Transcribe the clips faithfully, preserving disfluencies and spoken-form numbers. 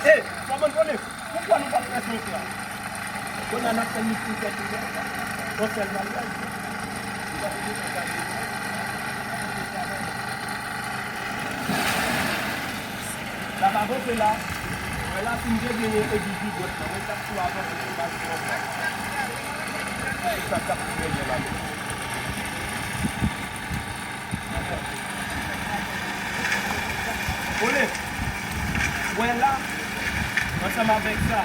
Ey, sa bann konnen. Poukwa nou pa t fè sa? Kounye a n ap tann li pou fè tout sa. Yon sèl maryaj. N ap avanse la. Wè la, si m te genyen epi bigòt lan, mwen t ap tou avanse pou m al pran fwa. Se sa k ap tou genyen la. Ole, wè la, ansanm avèk sa,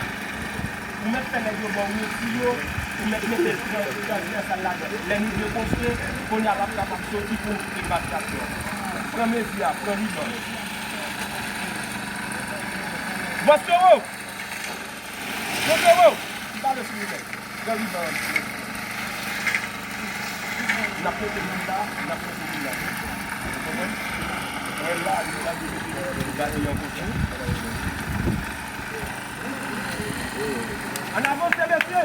ou mèt fè nèg yo ba w wouti yo, ou mèt mete l pran transvèsal ladan. Lè nou vle konstwi, kounye a l ap kapab soti pou w kite matyas lan. Pran mezi a, pran riban. Bòs Towo! Bòs Towo! M pale sou riban. Pran riban an. N ap mete moun la, n ap mete moun la. Ou konprann? Wè la, nou pa dwe mete gade yon kote. Ann avanse, mesye!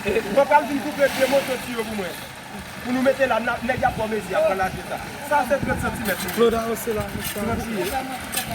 E, mwen pral vin koupe pye moto ti yo pou mwen. Pou nou mete la, n ap, nèg y ap pran mezi, y ap pran laje sa. Sa se trant santimèt. Claude, avanse la, mesye. Trant santimèt.